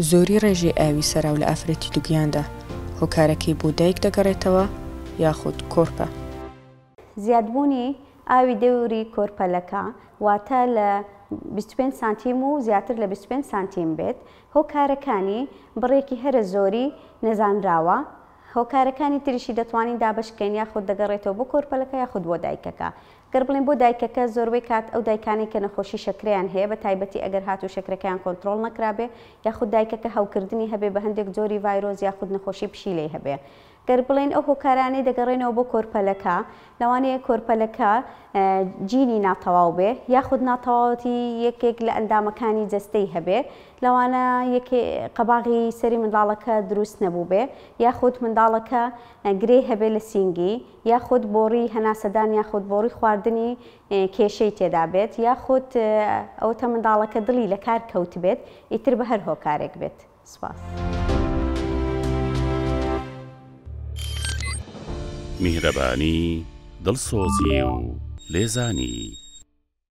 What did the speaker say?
زۆری ڕێژەی ئاوی سەراو لە ئافرەتی دوگیاندا هۆکارەکەی بۆ دایک دەگەڕێتەوە یاخود کۆرپە؟ زیادبوونی ئاوی دەوری کۆرپەلەکە واتە لە 25 سانتیم و زیاتر لە 25 سانتیم بێت، هۆکارەکانی بڕێکی هەرە زۆری نەزانراوە، هۆکارەکانی تریشی دەتوانین دابەش بکەین یاخود دەگەڕێتەوە بۆ کۆرپەلەکە یاخود بۆ دایکەکە. گەر بڵێین بۆ دایکەکە زۆربەی کات ئەو دایکانەی کە نەخۆشی شەکرەیان هەیە بە تایبەتی ئەگەر هاتوو شەکرەکەیان کۆنترۆڵ نەکرابێ یاخود دایکەکە هەوکردنی هەبێ بە هەندێک جۆری ڤایرۆس یاخود نەخۆشی پشیلەی هەبێ. گەر بڵێین ئەو هۆکارانەی دەگەڕێنەوە بۆ کۆرپەلەکە لەوانەیە کۆرپەلەکە جینی ناتەواو بێ یاخود ناتەواوەتی یەکێک لە ئەندامەکانی جەستەی هەبێ لەوانە یەکێ قەباغی سەری منداڵەکە دروست نەبووبێ یاخود منداڵەکە گرێی هەبێ لە سینگی یاخود بۆڕی هەناسەدان یاخود بۆڕی خواردنی کێشەی تێدا بێت یاخود ئەوەتە منداڵەکە دڵی لەکار کەوتبێت ئیتر بە هەر هۆکارێک بێت. سپاس. میهرەبانی، دڵسۆزی و لێزانی.